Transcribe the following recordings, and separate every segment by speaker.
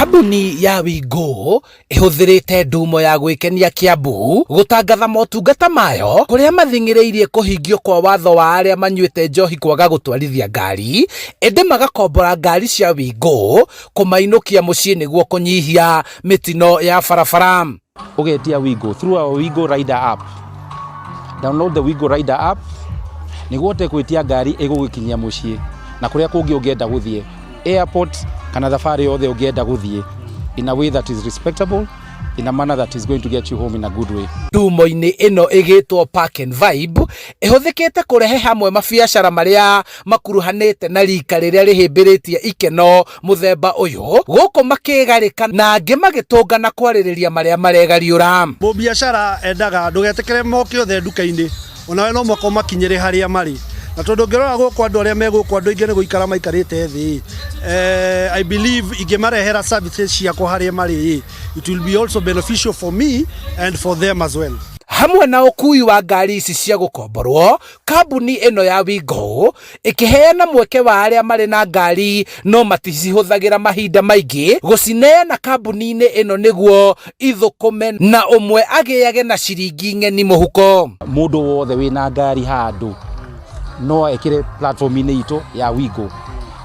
Speaker 1: Kambuni ya WeGo ĩhũthĩrĩte ndumo ya gwĩkenia Kiambu gũtangatha motungata mayo kũrĩa mathing'ĩrĩirie kũhingio kwa watho wa arĩa manyuĩte njohi kwaga gũtwarithia ngari ĩndĩ magakombora ngari cia WeGo kũmainũkia mũciĩ nĩguo kũnyihia mĩtino ya barabara.
Speaker 2: Ũgetia WeGo through our WeGo Rider app. Download the WeGo Rider app nĩguo ũhote gwĩtia ngari ĩgũgũkinyia mũciĩ na kũrĩa kũngĩ ũngĩenda gũthiĩ, airport kana thabarĩ yothe ũngĩenda gũthiĩ, in a way that is respectable, in a manner that is going to get you home in a good way.
Speaker 1: Ndumo-inĩ ĩno ĩgĩtwo Park and Vibe ĩhũthĩkĩte kũrehe hamwe mabiacara marĩa makuruhanĩte na rika rĩrĩa rĩhĩmbĩrĩtie ikeno mũthemba ũyũ gũkũ makĩgarĩka na angĩ magĩtũngana kwarĩrĩria marĩa maregariũra.
Speaker 3: Mũbiacara endaga ndũgetĩkĩre moke othe nduka-inĩ, onawe no mũhaka ũmakinyĩre harĩa marĩ. Na tondũ ũngĩrora gũkũ andũ arĩa me gũkũ andũ aingĩ nĩ gũikara maikarĩte thĩ, I believe ingĩmarehera services ciakwa harĩa marĩ, it will be also beneficial for me and for them as well.
Speaker 1: Hamwe na ũkui wa ngari ici cia gũkomborwo, kambuni ĩno ya WeGo ĩkĩheana mweke wa arĩa marĩ na ngari no maticihũthagĩra mahinda maingĩ gũcineana kambuni-inĩ ĩno nĩguo ithũkũme na ũmwe agĩage na ciringi ng'eni mũhuko.
Speaker 2: Mũndũ wothe wĩna ngari handũ no ekĩre platform-inĩ itũ ya WeGo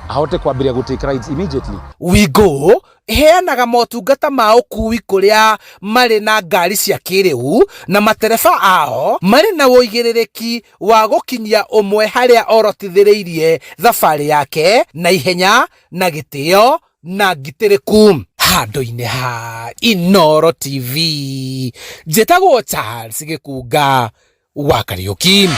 Speaker 2: ahote kwambĩrĩria gũ take rides immediately.
Speaker 1: WeGo ĩheanaga motungata ma ũkui kũrĩa marĩ na ngari cia kĩrĩu na matereba ao marĩ na ũigĩrĩrĩki wa gũkinyia ũmwe harĩa orotithĩrĩirie thabarĩ yake na ihenya na gĩtĩo na ngitĩrĩku. Handũ-inĩ ha Inooro TV, njĩtagwo Charles Gĩkunga wa Kariũki.